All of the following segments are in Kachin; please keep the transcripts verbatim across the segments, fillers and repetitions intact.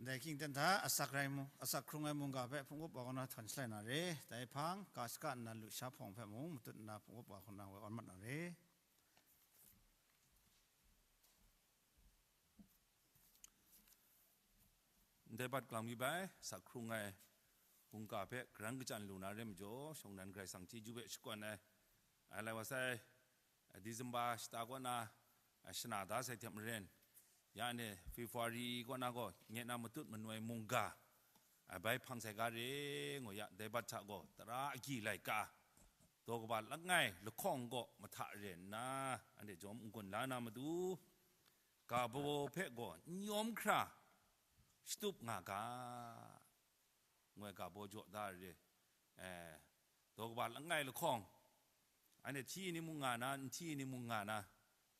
Ndai hkying ten hta asak rai mu, asak hkrung ai mungga hpe hpung up wa kaw na htan shalai na re. Dai hpang, ga shaka nna lusha hpawng hpe mung matut nna hpung up wa kaw na woi awn mat na re. Ndai bat galang mi bai, asak hkrung ai mungga hpe karan kachyan lu na re majaw, shawng nnan Karai Kasang chyeju hpe shakawn ai, a lai wa sai, December shata kaw na, a, shana da sai hte maren, ya ni February kaw na gaw, nye na matut manoi mungga, a, bai hpang sai ga re, ngu ya, dai bat hta gaw, tara agyi laika, daw kaba langai lahkawng gaw mahta re nna, anhte jawm n-gun la na matu, ga baw hpe gaw n yawm hkra shatup nga ga, ngu ai ga baw jaw da re, eh, daw kaba langai lahkawng, anhte hti ni mung nga na, n hti ni mung nga na,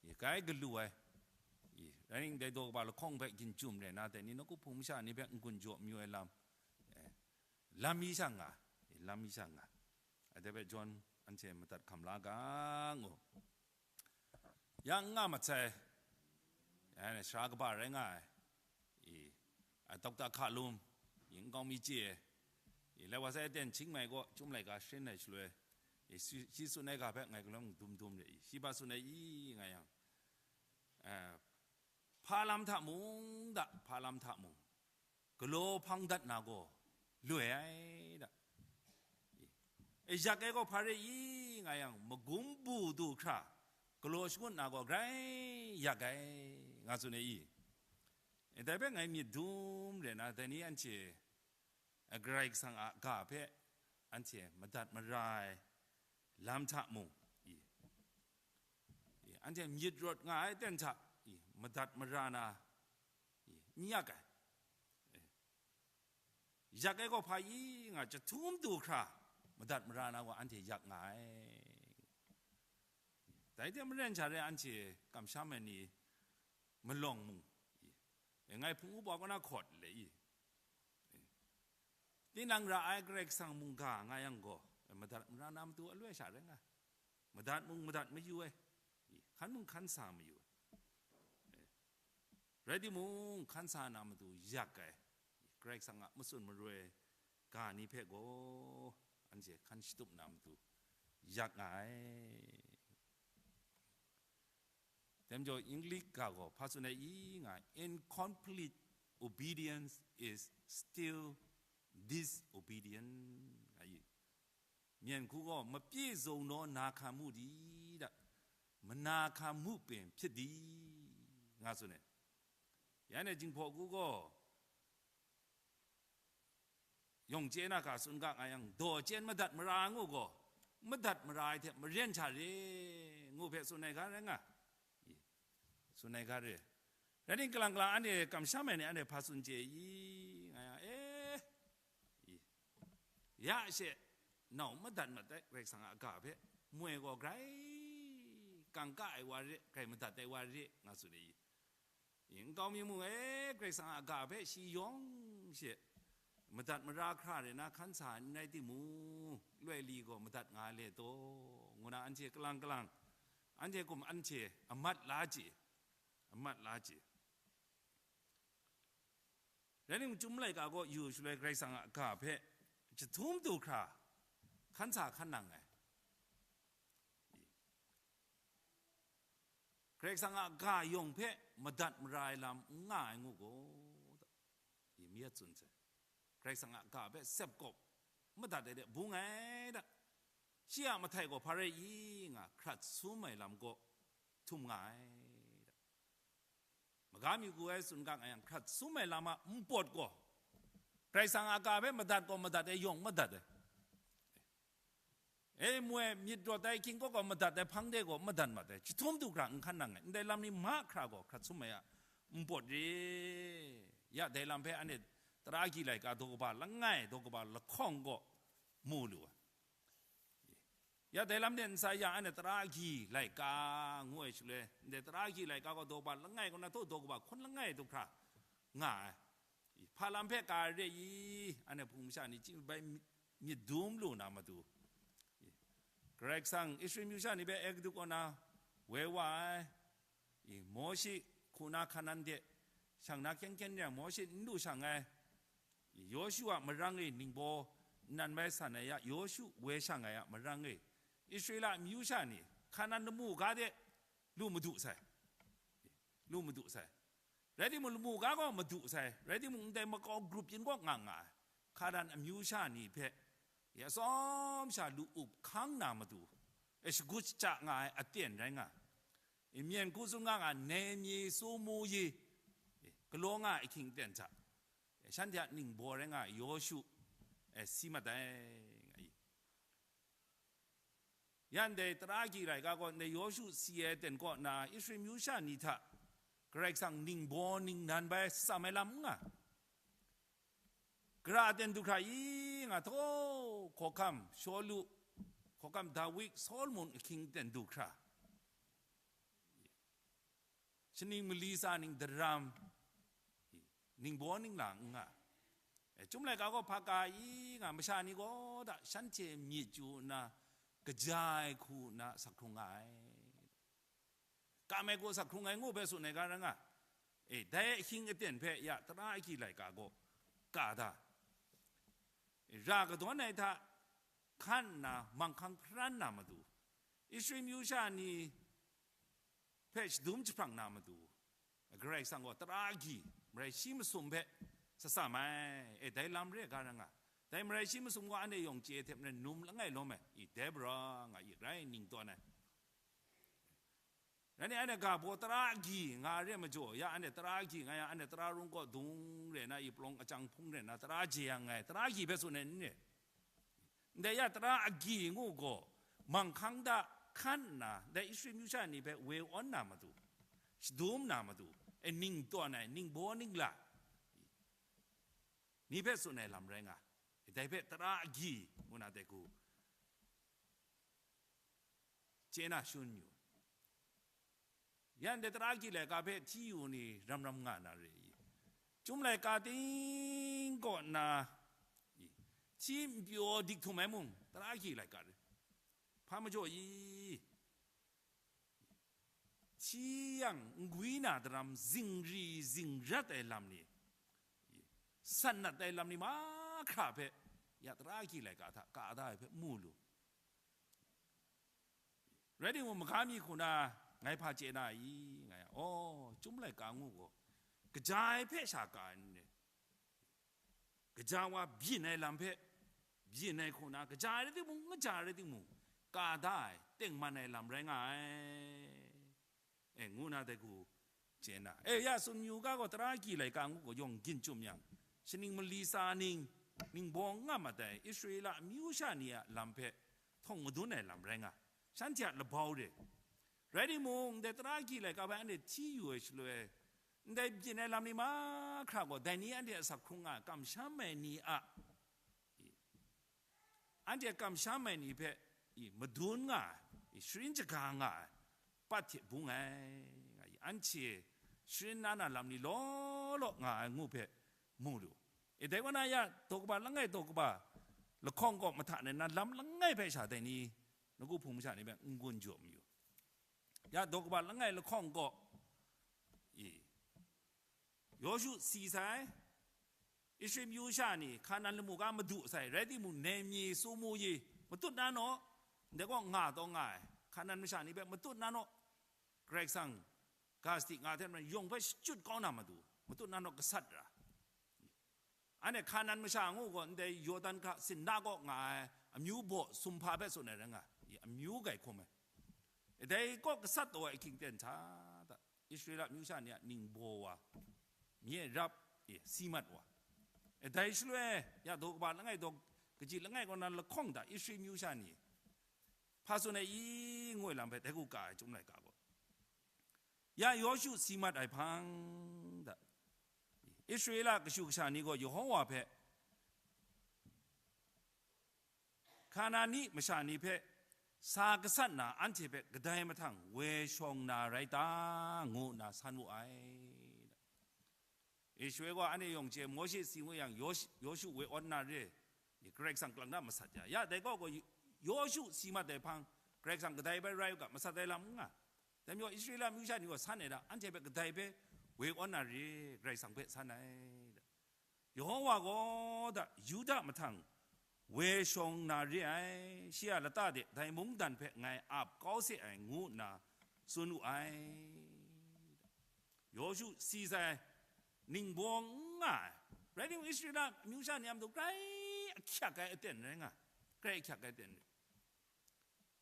i, kai galu ai, i, rai ning, dai daw kaba lahkawng hpe ginjum re na, dai ni nawku hpung masha ni hpe n-gun jaw mayu ai lam, eh, lam mi sha nga, i, lam mi sha nga, a, dai hpe jawn anhte madat hkam la ga, ngu. Ya n nga mat sai, ya ni sara kaba rai nga ai, i, a, Dokta Hkalum, i, nkau mi chye ai, i, lai wa sai ten Chiang Mai gaw chyum laika sharin ai shaloi, i, shi, shi tsun ai ga hpe ngai galawng dum dum re i, shi hpa tsun ai i, nga yang, eh, hpa lam hta mung da, hpa lam hta mung, galaw hpang dat na gaw loi ai da. E, yak ai gaw hpa re i, nga yang, magum bu du hkra galaw shangut na gaw grai yak ai, nga tsun ai i. E, dai hpe ngai myit dum re na, dai ni anhte, e, Karai Kasang a ga hpe anhte madat mara ai lam hta mung, i, i, anhte myit rawt nga ai ten hta, i, madat mara na, i, n yak ai. E, yak ai gaw hpa i nga, chyahtum du hkra madat mara na gaw anhte yak nga ai. Dai hte maren sha re anhte kamsham ai ni malawng mung, i, e, ngai hpung up wa kaw na hkawt le i, e, tinang ra ai Karai Kasang mungga nga yang gaw, e, madat mara na matu aloi sha rai nga, madat mung madat mayu ai, i, hkan mung hkan sa mayu ai, e, rai timung, hkan sa na matu yak ai, Karai Kasang a matsun maroi ga ni hpe gaw, anhte hkan shatup na matu yak nga ai. Dai majaw, English ga gaw hpa tsun ai i nga, "In complete obedience is still disobedient," nga i. Myen hku gaw, "Mapyi zaw naw na hkan mu di da, mana hkan mu pen hpyit di," nga tsun ai. Ya ni Jinghpaw hku gaw, yawng chye na ga tsun ga nga yang, daw chyen madat mara ngu gaw, madat mara ai hte maren sha re, ngu hpe tsun ai ga rai nga, i, tsun ai ga re. Rai ning, kalang kalang anhte kamsham ai ni anhte hpa tsun chye i, nga yang, e, i, ya she, nau madat mat ai Karai Kasang a ga hpe, moi gaw grai kangka ai wa re, grai madat ai wa re, nga tsun ai i. I, nkau mi mung, e, Karai Kasang a ga hpe shi yawng she madat mara hkra re na hkan sa n rai timung, loi li gaw madat nga le taw, ngu na anhte kalang kalang, anhte kum anhte amat la chye, amat la chye. Rai ningtung, chyum laika gaw yu shaloi Karai Kasang a ga hpe chyahtum du hkra hkan sa hkan nang ai. Karai Kasang a ga yawng hpe madat mara ai lam n nga ai ngu gaw, i, mi a tsun sai. Karai Kasang a ga hpe sep kawp madat ai de bung ai da. Shi a mahtai gaw hpa rai i nga, hkrat sum ai lam gaw htum nga ai da. Maga mi ku ai tsun ga nga yang, hkrat sum ai lam a npawt gaw, Karai Kasang a ga hpe madat gaw madat ai, yawng madat ai. E, moi myit rawt ai hkying gaw gaw madat ai hpang de gaw madat mat ai, chyahtum du hkra n hkan nang ai, ndai lam ni mahkra gaw hkrat sum ai a npawt re. Ya, dai lam hpe anhte tara agyi laika daw kaba langai, daw kaba lahkawng gaw mu lu ai. Ya, dai lam de ntsa ya, anhte tara agyi laika ngu ai shaloi, ndai tara agyi laika gaw daw kaba langai kaw na, daw kaba hkun langai du hkra nga ai. I, hpa lam hpe ka re i, anhte hpung masha ni chyi bai myit dum lu na matu, i, Karai Kasang Israel myu sha ni hpe Egutu kaw na woi wa ai, i, Mawshi hku na Hkanan de shang na hkyen hkyen re ai, Mawshe n lu shang ai, Yawshu a marang e ningbaw nnan bai san ai ya, Yawshu woi shang ai a marang e, Israela amyu sha ni Hkanan lamu ga de lu madu sai, lu madu sai. Rai timung, lamu ga gaw madu sai, rai timung, ndai makau grup yin kaw nga nga ai, Hkanan amyu sha ni hpe, ya tsawm sha lu up hkang na madu, e shagu shaja nga ai aten rai nga, e myen hku tsun nga nga, Nehemyi, Somu yi, e galaw nga ai ahkying aten hta, e shanhte a ningbaw rai nga ai Yawshu, e si mat ai, nga i. Yan dai tara agyi laika gaw ndai Yawshu si ai aten kaw na Israel myu sha ni hta Karai Kasang ningbaw ningnan bai tsam ai lam n nga. Gara aten du hkra i nga, htaw hkawhkam Shawlu, hkawhkam Dawit, Solomon ahkying aten du hkra, shaning mali tsa ning daram, ningbaw ningla n nga. E, Chyum laika gaw hpa ka i nga, masha ni gaw da shanhte myit chyu nna, kaja ai hku nna asak hkrung nga ai. Kam ai hku asak hkrung ai ngu hpe tsun ai ga rai nga. E, dai ahkying aten hpe ya tara agyi laika gaw ka da. E, ra kadawn ai hta hkan nna manghkang hparan na matu, Israel myu sha ni hpe shadum jahprang na matu, Karai Kasang gaw tara agyi, marai shi masum hpe sa tsam ai. E, dai lam re ai ga rai nga. Dai marai shi masum gaw anhte yawng chye ai hte maren num langai lawm ai, i Debora nga i rai ning tawn ai. Rai ni, anhte ga baw tara agyi nga re ai majaw, ya anhte tara agyi nga yang, anhte tara rung kaw dung re na, i palawng ajang hpung re na, tara je yang ngai, tara agyi hpe tsun ai n re. Ndai ya tara agyi ngu gaw, manghkang da hkan nna, dai Israel myu sha ni hpe woi awn na matu, shadum na matu, e ning tawn ai, ningbaw ningla ni hpe tsun ai lam rai nga. Dai hpe tara agyi ngu na dai hku chye na shun yu. Yan de tara agyi laika hpe hti yu ni ram ram nga na re i? Chyum laika ting kaw nna, i, hti n pyaw dik htum ai mung, tara agyi laika re. Hpa majaw i? Hti yang n gwi na daram, zingri zingrat ai lam ni, i, san nat ai lam ni mahkra hpe, ya tara agyi laika hta ka da ai hpe mu lu. Rai timung, maga mi hku na ngai hpa chye na i, nga yang, aw, Chyum laika ngu gaw, kaja ai hpe sha ka ai n re. Kaja wa byin ai lam hpe, byin ai hku na, kaja ai rai timung, n kaja ai rai timung, ka da ai, tengman ai lam rai nga ai, e, ngu na dai hku chye na. E, ya tsun yu ga gaw, tara agyi laika ngu gaw yawng gyin chyum yang, shaning mali tsa ning, ningbaw n nga mat ai Israela amyu sha ni a lam hpe htawng madun ai lam rai nga, shanhte a labau re. Rai timung, ndai tara agyi laika hpe anhte hti yu ai shaloi, ndai byin ai lam ni mahkra gaw, dai ni anhte a asak hkrung nga, kamsham ai ni a, anhte kamsham ai ni hpe, i, madun nga ai, i, sharin shaga nga ai, pat hte bung ai, nga i, anhte sharin na na lam ni law law nga ai ngu hpe mu lu. E, dai wa na ya, daw kaba langai daw kaba lahkawng kaw mahta nna lam langai hpe sha dai ni, nawku hpung masha ni hpe n-gun jaw mayu. Ya daw kaba langai lahkawng kaw, i, Yawshu si sai, Israel myu sha ni Hkanan lamu ga madu sai, rai timung, Nehemyi, Somu yi, matut na naw, ndai kaw nga taw nga ai, Hkanan masha ni hpe matut na naw, Karai Kasang ga sadi nga hte maren yawng hpe shachyut kau na matu, matut na naw gasat ra. Anhte Hkanan masha ngu gaw, ndai Yawdan hka sinda kaw nga ai amyu baw sumhpa hpe tsun ai rai nga, i, amyu gai hkum ai. E, dai kaw gasat taw ai ahkying ten hta da, Israela amyu sha ni a ningbaw wa, nye rap, e, si mat wa. E, dai shaloi, ya daw kaba langai daw, kaji langai kaw na lahkawng da, Israel myu sha ni hpa tsun ai i, ngu ai lam hpe dai hku ka ai Chyum laika gaw, ya Yawshu si mat ai hpang da, Israela kashu kasha ni gaw Yehowa hpe, Hkanani masha ni hpe sa gasat na, anhte hpe kadai mahtang woi shawng na rai ta, ngu nna san wu ai. Ishwe gaw anhte yawng chye, Mawshe si ngu yang, Yawsh-, Yawshu woi awn na re, Karai Kasang galang da masat ya. Ya, dai gaw gaw Yawshu si mat ai hpang, Karai Kasang kadai bai rai u ga, masat ai lam n nga. Dai majaw, Israela amyu sha ni gaw san ai da, anhte hpe kadai hpe woi awn na re, Karai Kasang hpe san ai. Yehowa gaw da Yuda mahtang woi shawng na re ai, shi a lata de dai mungdan hpe ngai ap kau se ai, ngu nna tsun wu ai. Yawshu si sai, ningbaw n nga ai. Rai timung, Israela amyu sha ni a matu grai ahkyak ai aten rai nga, grai ahkyak ai aten rai.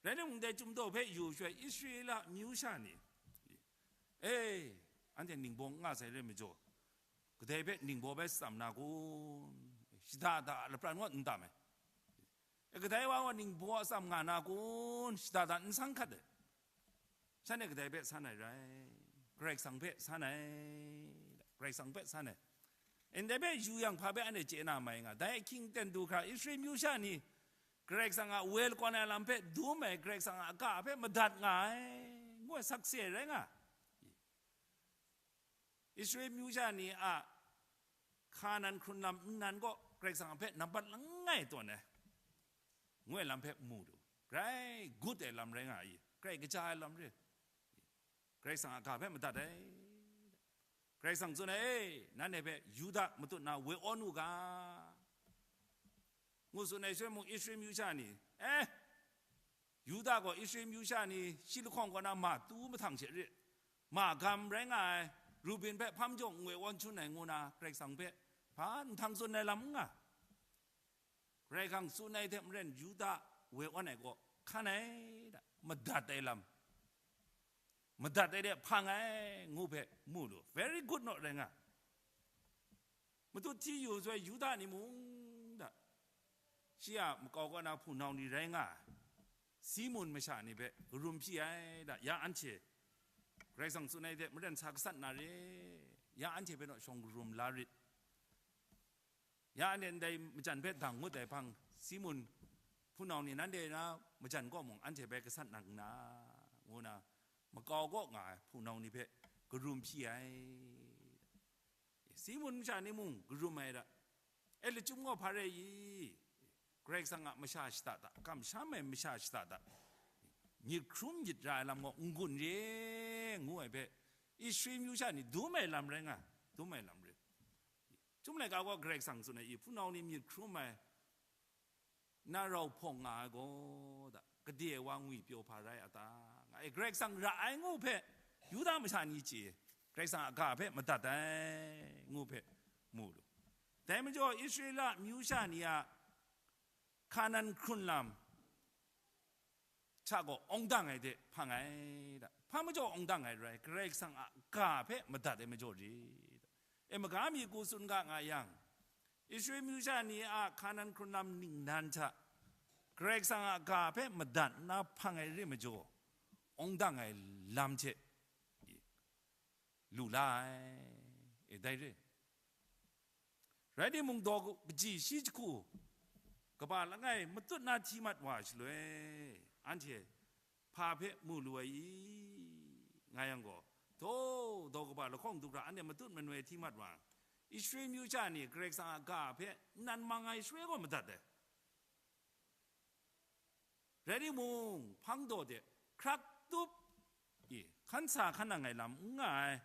Rai timung, dai chyum daw hpe yu shaloi, Israela amyu sha ni, e, anhte ningbaw n nga sai re majaw, kadai hpe ningbaw bai tsam na kun? Shada da lapran wa n tam ai? E, kadai wa gaw ningbaw a tsam nga na kun? Shada da n sang hkat ai. Shanhte kadai hpe san ai rai? Karai Kasang hpe san ai. Karai Kasang hpe san ai. Ndai hpe yu yang, hpa hpe anhte chye na mai nga? Dai ahkying ten du hkra, Israel amyu sha ni Karai Kasang a woi lakawn ai lam hpe dum ai, Karai Kasang a ga hpe madat nga ai, ngu ai sakse rai nga. Israel amyu sha ni a Hkanan hkrun lam nnan gaw Karai Kasang hpe nampat langai tawn ai, ngu ai lam hpe mu lu. Grai gut ai lam rai nga ai, grai kaja ai lam re. Karai Kasang a ga hpe madat ai. Karai Kasang tsun ai, e, nanhte hpe Yuda matut na woi awn u ga, ngu tsun ai shaloi mung, Israel amyu sha ni, e, Yuda gaw Israel amyu sha ni shi lahkawng kaw na ma tu mahtang she re, ma gam rai nga ai, Rubin hpe hpa majaw n woi awn shangun ai, ngu na Karai Kasang hpe hpa nhtang tsun ai lam n nga. Karai Kasang tsun ai hte maren, Yuda woi awn ai gaw hkan ai da, madat ai lam, madat ai de hpang ai, ngu hpe mu lu. Very good naw rai nga. Matut hti yu shaloi, Yuda ni mung da, shi a makau kaw na hpunau ni rai nga ai Simun masha ni hpe karum hpyi ai da, ya anhte Karai Kasang tsun ai hte maren sa gasat na re, ya anhte hpe naw shawng karum la rit, ya anhte ndai majan hpe dang ngut ai hpang, Simun hpunau ni nanhte na majan kaw mung anhte bai gasat nang nna, ngu na makau kaw nga ai hpunau ni hpe karum hpyi ai. Simun masha ni mung karum ai da. E, lachyum gaw hpa rai i? Karai Kasang a masha shada da, kamsham ai masha shada da, myit hkrum myit ra ai lam gaw n-gun re, ngu ai hpe, Israel amyu sha ni dum ai lam rai nga, dum ai lam re. Chyum laika gaw Karai Kasang tsun ai, i hpunau ni myit hkrum ai, na rau hpawng nga ai gaw da, gade ai wa ngwipyaw hpa rai a ta? Nga e, Karai Kasang ra ai ngu hpe Yuda masha ni chye, Karai Kasang a ga hpe madat ai ngu hpe mu lu. Dai majaw, Israela amyu sha ni a Hkanan hkrun lam hta gaw awng dang ai de hpang ai da. Hpa majaw awng dang ai rai, Karai Kasang a ga hpe madat ai majaw re da. E, maga mi ku tsun ga nga yang, Israel amyu sha ni a Hkanan hkrun lam ningnan hta Karai Kasang a ga hpe madat nna hpang ai re majaw, awng dang ai lam hte lu la ai, e, dai re. Rai timung, daw kaji shi jahku kaba langai matut na hti mat wa shaloi, anhte hpa hpe mu lu ai i, nga yang gaw, daw, daw kaba lahkawng du hkra anhte matut manoi hti mat wa, Israel amyu sha ni Karai Kasang a ga hpe nnan mang ai shaloi gaw madat ai. Rai timung, hpang daw de hkrak tup i, hkan sa hkan nang ai lam n nga ai,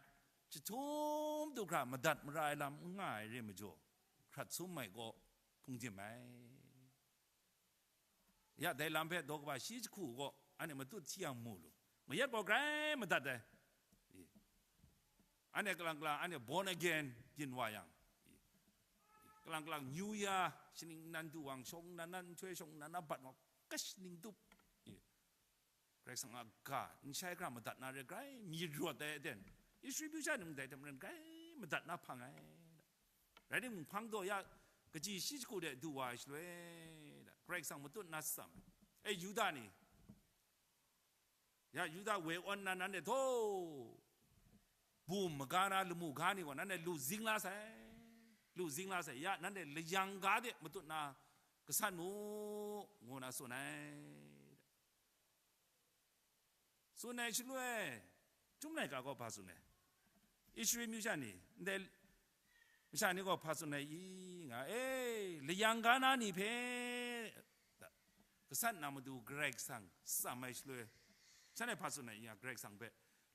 jahtum du hkra madat mara ai lam n nga ai re majaw, hkrat sum ai gaw hpungdim ai. Ya, dai lam hpe daw kaba shi jahku gaw anhte matut hti yang mu lu. Mayat gaw grai madat ai. I, anhte kalang kalang, anhte born again byin wa yang, i, i, kalang kalang New Year shaning nnan du wang, shawng nnan na nhtoi, shawng nnan na bat wa, kash ning tup. I, Karai Kasang a ga n shai hkra madat na re, grai myit rawt ai aten, Israel amyu sha ni mung dai hte maren grai madat na hpang ai. Rai timung, hpang daw ya kaji shi jahku de du wa ai shaloi, Karai Kasang matut na tsam ai. E, Yuda ni, ya, Yuda woi awn na, nanhte htaw bum maga na lamu ga ni gaw nanhte lu zing la sai, lu zing la sai, ya, nanhte layang ga de matut na gasat mu, ngu na tsun ai. Tsun ai shaloi, Chyum laika gaw hpa tsun ai? Israel amyu sha ni, ndai masha ni gaw hpa tsun ai i, nga, e, layang ga na ni hpe gasat na matu Karai Kasang tsam ai shaloi, shanhte hpa tsun ai i, nga, Karai Kasang hpe,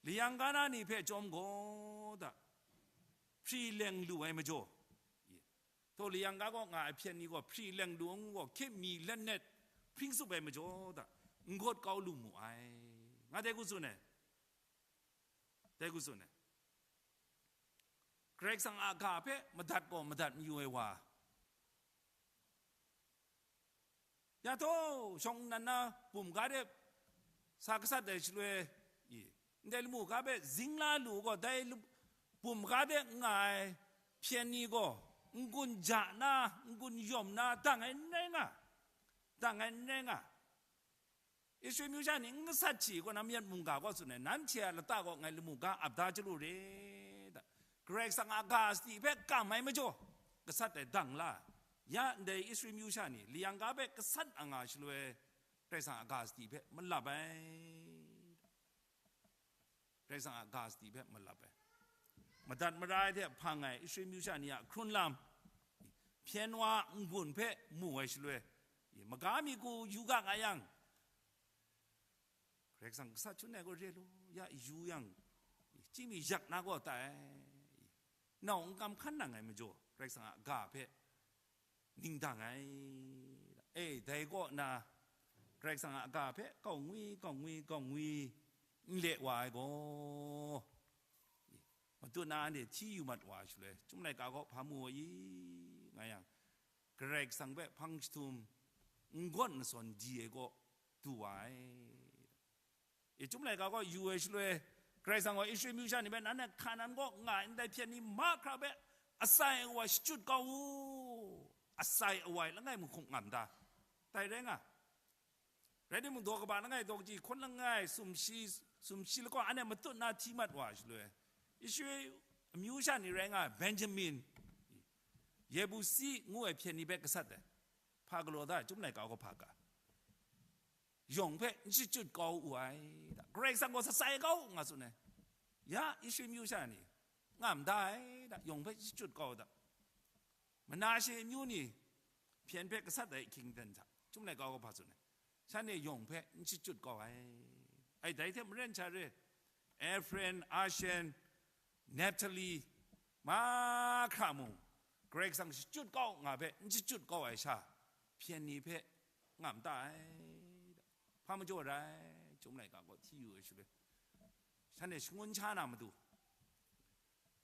layang ga na ni hpe chyawm gaw da, hpri leng lu ai majaw, taw layang ga gaw nga ai hpyen ni gaw hpri leng lu ai gaw hkyep mi lannet hpring tsup ai majaw hta, n gawt kau lu mu ai, nga dai hku tsun ai. Dai hku tsun ai. Karai Kasang a ga hpe madat gaw madat mayu ai wa, ya taw, shawng nnan na bum ga de sa gasat ai shaloi, i, ndai lamu ga hpe zing la lu gaw, dai lu-, bum ga de n nga ai hpyen ni gaw n-gun ja na, n-gun yawm na dang ai n rai nga, dang ai n rai nga. Israel myu sha ni n gasat shi kaw na, myit mungga gaw tsun ai, nanhte a lata gaw ngai lamu ga ap da chyalu re, da. Karai Kasang a ga sadi hpe kam ai majaw, gasat ai dang la. Ya ndai Israel myu sha ni layang ga hpe gasat a nga shaloi, Karai Kasang a ga sadi hpe malap ai. Karai Kasang a ga sadi hpe malap ai. Madat mara ai hte hpang ai Israel myu sha ni a hkrun lam, hpyen wa n-gun hpe mu ai shaloi, maga mi hku yu ga nga yang, Karai Kasang gasat shangun ai gaw re law, ya yu yang, chyi mi yak na gaw tai, nau n kam hkan nang ai majaw, Karai Kasang a ga hpe ning dang ai. E, dai kaw na, Karai Kasang a ga hpe kau ngwi, kau ngwi, kau ngwi n le wa ai gaw, matut na anhte hti yu mat wa ai shaloi, Chyum laika gaw hpa mu ai i, nga yang, Karai Kasang hpe hpang jahtum n gawn n sawn di ai kaw du wa ai. E, Chyum laika gaw yu ai shaloi, Karai Kasang gaw Israel myu sha ni hpe, "Nanhte Hkanan kaw nga ai ndai hpyen ni mahkra hpe asai awa shachyut kau u, asai awai langai mahkum ngam da." Dai rai nga. Rai timung, daw kaba langai, daw kaji hkawn langai, sumshi, sumshi lakaw, anhte matut na hti mat wa ai shaloi, Israel amyu sha ni rai nga ai, Benjamin, Yebusi ngu ai hpyen ni hpe gasat ai. Hpa galaw da, Chyum laika gaw hpa ga? Yawng hpe n shachyut kau u ai, da. Karai Kasang gaw sasai kau nga tsun ai. Ya, Israel myu sha ni, ngam da ai, da, yawng hpe shachyut kau da. Manashe myu ni hpyen hpe gasat ai ahkying ten hta, Chyum laika gaw hpa tsun ai? Shanhte yawng hpe n shachyut kau ai. Ai, dai hte maren sha re, Efraim, Ashen, Naphtali, mahkra mung, Karai Kasang shachyut kau nga hpe n shachyut kau ai sha, hpyen ni hpe ngam ta ai. Hpa majaw rai, Chyum laika gaw hti yu ai shaloi, shanhte shangun sha na matu,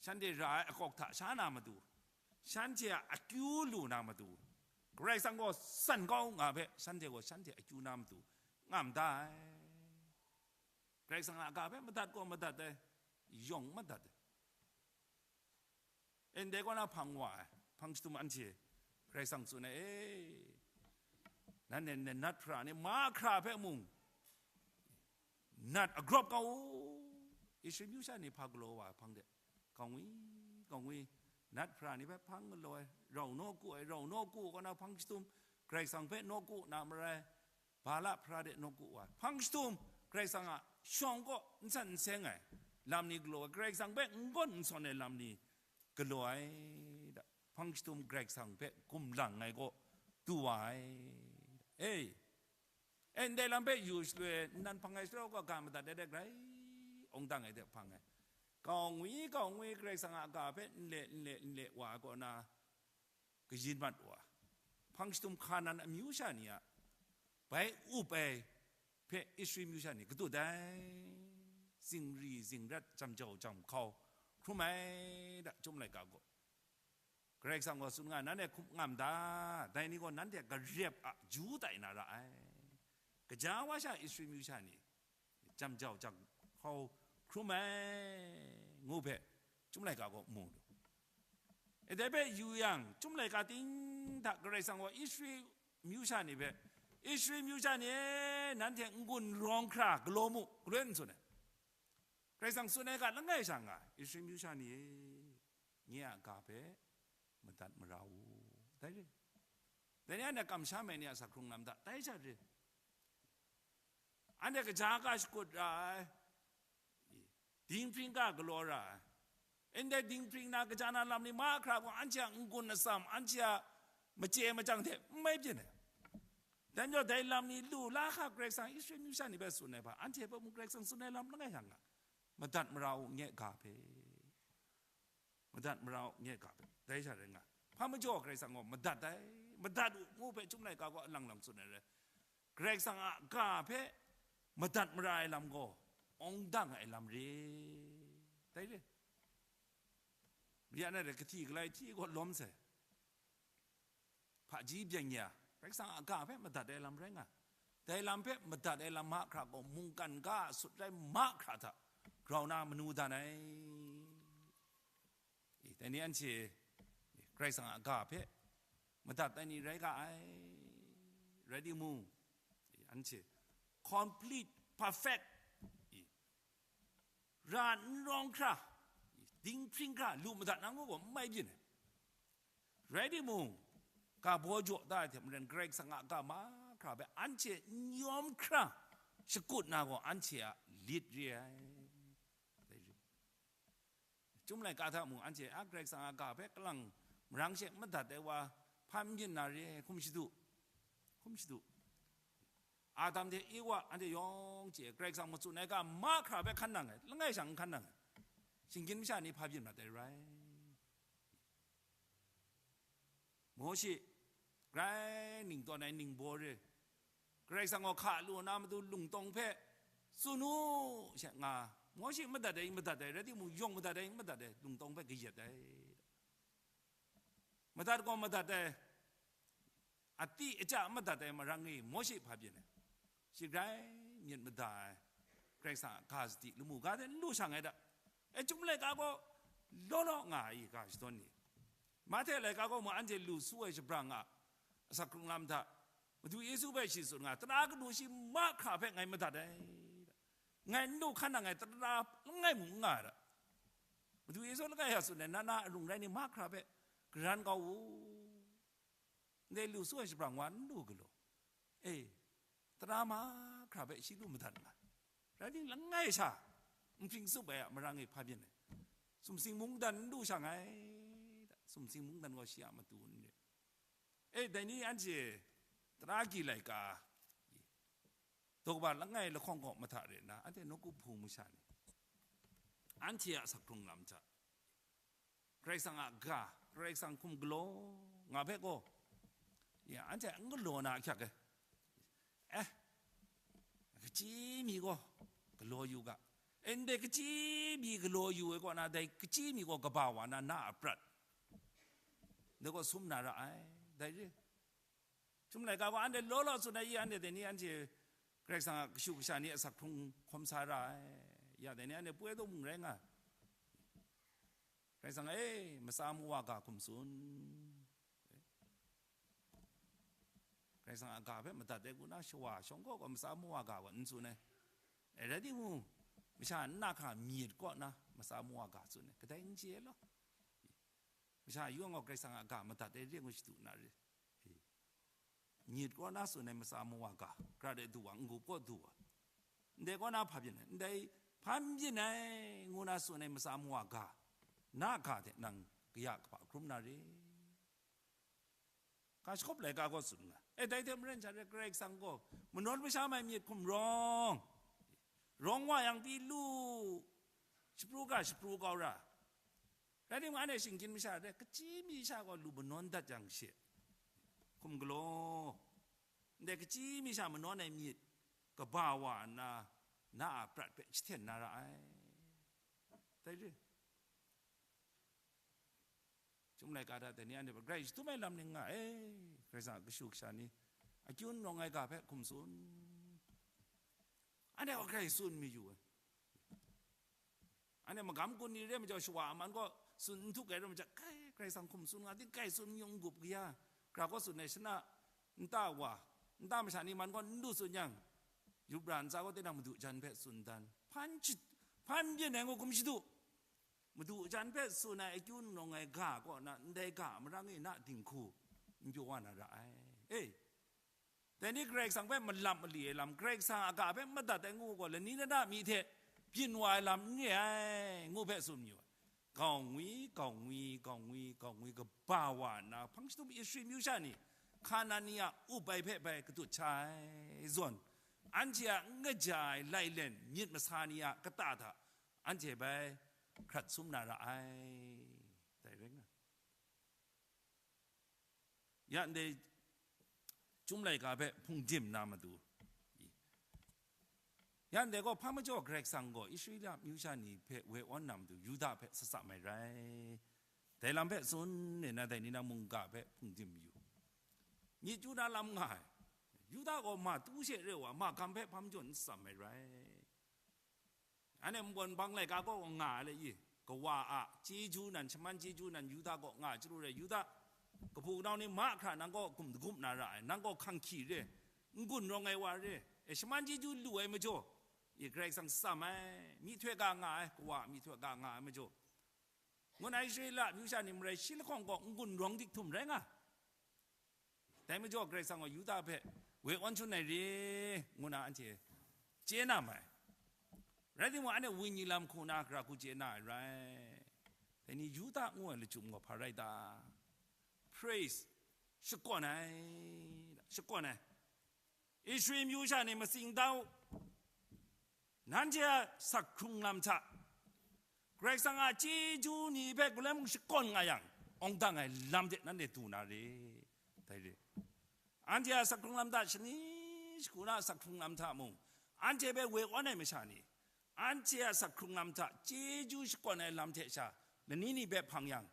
shanhte ra ai akawk hta sha na matu, shanhte a akyu lu na matu, Karai Kasang gaw san kau nga hpe, shanhte gaw shanhte akyu na matu ngam da ai. Karai Kasang a ga hpe madat gaw madat ai, yawng madat ai. E, ndai kaw na hpang wa ai, hpang jahtum anhte Karai Kasang tsun ai, e, nanhte nat hpra ni mahkra hpe mung, nat agrawp kau u. Israel myu sha ni hpa galaw wa ai hpang de, kau ngwi, kau ngwi, nat hpra ni hpe hpang galaw ai, rau nawku ai, rau nawku kaw na hpang jahtum, Karai Kasang hpe nawku na marai, Bala hpra de nawku wa ai. Hpang jahtum, Karai Kasang a shawng kaw n san n seng ai lam ni galaw ai, Karai Kasang hpe n gawn n sawn ai lam ni galaw ai, da. Hpang jahtum Karai Kasang hpe gumlang ai kaw du wa ai, da. E, e, ndai lam hpe yu shaloi, nnan hpang ai shaloi gaw ga madat ai de, grai awng dang ai de hpang ai. Kau ngwi, kau ngwi, Karai Kasang a ga hpe n le, n le, n le wa ai kaw na, kayin mat wa, hpang jahtum Hkanan amyu sha ni a bai up ai hpe Israel myu sha ni katut ai, zingri zingrat, jam jau jam hkau hkrum ai, da, Chyum laika gaw. Karai Kasang gaw tsun nga, nanhte hkum ngam da, dai ni gaw nanhte garep a ju tai na ra ai. Gaja wa sha Israel myu sha ni jam jau jam hkau hkrum ai, ngu hpe Chyum laika gaw mu lu. E, dai hpe yu yang, Chyum laika ting hta Karai Kasang gaw Israel myu sha ni hpe, "Israel myu sha ni e, nanhte n-gun rawng hkra galaw mu," galoi n tsun ai. Karai Kasang tsun ai ga langai sha nga, "Israel myu sha ni e, nye a ga hpe madat mara u," dai re. Dai ni anhte kamsham ai ni a sa hkrung lam hta, dai sha re. Anhte kaja ga shakut ra ai, dinghpring ga galaw ra ai. Ndai dinghpring na kaja na lam ni mahkra gaw anhte a n-gun atsam, anhte a machye machyang hte n mai byin ai. Dai majaw dai lam ni lu la hka Karai Kasang Israel myu sha ni hpe tsun ai hpa, anhte hpe mung Karai Kasang tsun ai lam langai yang nga, madat mara u nye ga hpe. madat mara u, nye ga hpe, dai sha rai nga. Hpa majaw Karai Kasang gaw madat ai, madat u ngu hpe Chyum laika gaw alang lang tsun ai rai. Karai Kasang a ga hpe madat mara ai lam gaw, awng dang ai lam re. Dai re. Mari na re, kahti galai hti gaw lawm sai. Hpaji byeng ya, Karai Kasang a ga hpe madat ai lam rai nga. Dai lam hpe madat ai lam mahkra gaw, mungkan ga a sut rai mahkra hta grau na manu dan ai. E, dai ni anhte, e, Karai Kasang a ga hpe madat ai ni rai ga ai, rai timung, e, anhte complete, perfect, e, ra n rawng hkra, e, dinghpring hkra lu madat na ngu gaw n mai byin ai. Rai timung, ga baw jaw da ai hte maren, Karai Kasang a ga mahkra hpe anhte n yawm hkra shakut na gaw, anhte a lit re ai. Dai re. Chyum laika hta mung, anhte a Karai Kasang a ga hpe kalang marang she madat ai wa hpa n byin na re, hkum shadu, hkum shadu. Adam hte Ewa anhte yawng chye, Karai Kasang matsun ai ga mahkra hpe hkan nang ai, langai shang n hkan nang ai. Shinggyim masha ni hpa byin mat ai rai. Mawshe, grai ning tawn ai ningbaw re, Karai Kasang gaw hka lu na matu lungtawng hpe tsun u, she nga. Mawshe madat ai, madat ai, rai timung, yawng madat ai, madat ai, lungtawng hpe kayat ai. Madat gaw madat ai, ati aja madat ai marang e, Mawshe hpa byin ai. Shi grai myit mada ai, Karai Kasang a ga sadi lamu ga hte n lu shang ai da. E, Chyum laika gaw law law nga ai ga shadawn ni, Mahte laika gaw mung anhte lu su ai shabrang a asak hkrung lam hta, Madu Yesu hpe shi tsun nga, tara kanu shi mahkra hpe ngai madat ai, ngai n lu hkan nang ai tara langai mung n nga ai da. Madu Yesu langai ya tsun ai, na na arung rai ni mahkra hpe karan kau u. Ndai lu su ai shabrang wa n lu galaw. E, tara mahkra hpe shi lu madat nga. Rai timung, langai sha, nhpring tsup ai a marang e hpa byin ai. Sumsing mungdan n lu shang ai, sumsing mungdan gaw shi a matu n re. E, dai ni anhte tara agyi laika, daw kaba langai lahkawng kaw mahta re nna, anhte nawku hpung masha ni, anhte a asak hkrung lam hta, Karai Kasang a ga, Karai Kasang hkum galaw nga hpe gaw, ya, anhte n galaw na ahkyak e. Eh, kachyi mi gaw galaw yu ga. E, ndai kachyi mi galaw yu ai kaw na, dai kachyi mi gaw kaba wa na, na a prat, dai gaw sum na ra ai, dai re. Chyum laika gaw anhte law law tsun ai, i anhte dai ni anhte Karai Kasang a kashu kasha ni asak hkrung hkawm sa ra ai, ya dai ni anhte poi daw mung rai nga ai. Karai Kasang e, matsa mawa ga hkum tsun. Karai Kasang a ga hpe madat ai kaw na shawa shawng kaw gaw matsa mawa ga gaw n tsun ai. E, rai timung, masha nna hkra myit kaw na matsa mawa ga tsun ai, kadai n chye law. Masha yawng gaw Karai Kasang a ga madat ai re ngu shadu na re. Myit kaw na tsun ai matsa mawa ga, gara de du wa, n-gup kaw du wa, ndai kaw na hpa byin ai, ndai hpa n byin ai ngu na tsun ai matsa mawa ga, na ga hte nang kaya kaba hkrum na re. Ga shakawp laika gaw tsun nga. E, dai hte maren sha re, Karai Kasang gaw manawn masha mai myit hkum rawng, rawng wa yang pyi lu, shapru ga shapru kau ra. Rai timung, anhte shinggyim masha re, kachyi mi sha gaw lu manawn dat yang she, hkum galaw, ndai kachyi mi sha manawn ai myit kaba wa nna, na a prat hpe jahten na ra ai. Dai re. Chyum laika hta dai ni anhte hpe grai shadum ai lam ning nga, e, Karai Kasang a kashu kasha ni, akyu n rawng ai ga hpe hkum tsun. Anhte gaw grai tsun mayu ai. Anhte magam gun ni re ai majaw, shawa a man gaw tsun n htuk ai rai majaw, kai, Karai Kasang hkum tsun nga, ting kai tsun mayu n-gup kaya, gara kaw tsun ai shana, nta wa, nta masha ni man gaw n lu tsun yang, yup ra ntsa gaw tinang madu jan hpe tsun dan, hpan, hpan byin ai ngu hkum shadu. Madu jan hpe tsun ai akyu n rawng ai ga kaw na, ndai ga marang e na dinghku n pyaw wa na ra ai. E, dai ni Karai Kasang hpe malap mali ai lam, Karai Kasang a ga hpe madat ai ngu gaw, lani lana mi hte byin wa ai lam n re ai, ngu hpe tsun mayu ai. Gau ngwi, gau ngwi, gau ngwi, gau ngwi, kaba wa nna, hpang shadum Israel myu sha ni, Hkanan ni a up ai hpe bai katut sha ai zawn, anhte a n kaja ai lailen myit masa ni a kata hta anhte bai hkrat sum na ra ai. Ya ndai chyum laika hpe hpungdim na matu, ya ndai gaw hpa majaw Karai Kasang gaw Israela myu sha ni hpe woi awn na matu Yuda hpe sat sat mai rai. Dai lam hpe tsun nna dai ni na mungga hpe hpungdim mayu. Myit chyu na lam nga ai. Yuda gaw ma tu she re wa, ma gam hpe hpa majaw n sat sat mai rai. Anhte nbawm bang laika gaw nga ai le i, kawa a chyeju nan, shaman chyeju nan Yuda gaw nga ai chyalu re, Yuda kabu kanau ni mahkra nang gaw gum dagup na ra ai, nang gaw hkanghki re, n-gun rawng ai wa re, e, shaman chyeju lu ai majaw, i, Karai Kasang tsam ai, myihtoi ga nga ai, kawa a myihtoi ga nga ai majaw, ngu na Israela myu sha ni marai shi lahkawng gaw n-gun rawng dik htum rai nga. Dai majaw Karai Kasang gaw Yuda hpe woi awn shangun ai re, ngu na anhte chye na mai. Rai timung, anhte wenyi lam hku na gara hku chye na ai rai. Dai ni Yuda ngu ai lachyum gaw hpa rai ta? Praise, shakawn ai, shakawn ai. Israel myu sha ni matsing dau, nanhte a sak hkrung lam hta, Karai Kasang a chyeju ni hpe galoi mung shakawn nga yang, awng dang ai lam de nanhte du na re, dai re. Anhte a sak hkrung lam hta, shani shagu na a sak hkrung lam hta mung, anhte hpe woi awn ai masha ni, anhte a sak hkrung lam hta chyeju shakawn ai lam hte sha lani ni hpe hpang yang,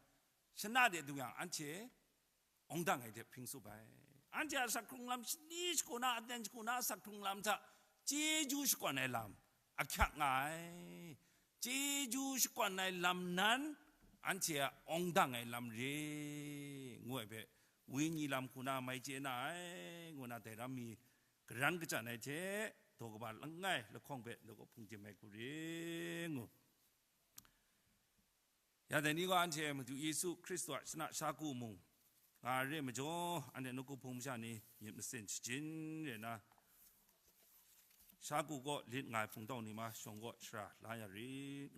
shana de du yang, anhte awng dang ai hte hpring tsup ai. Anhte a sak hkrung lam shani shagu na, aten shagu na a sak hkrung lam hta chyeju shakawn ai lam ahkyak nga ai. Chyeju shakawn ai lam nan anhte a awng dang ai lam re, ngu ai hpe, wenyi lam hku na mai chye na ai, ngu na dai ram mi garan kachyan ai hte, daw kaba langai lahkawng hpe, daw kaba hpungdim ai hku re ngu. Ya dai ni gaw anhte Madu Yesu Hkristu a shana shagu mung nga ai re majaw, anhte nawku hpung masha ni myit masin shajin re na, shagu kaw lit nga ai hpungtau ni ma shawng kaw shara la ya rit.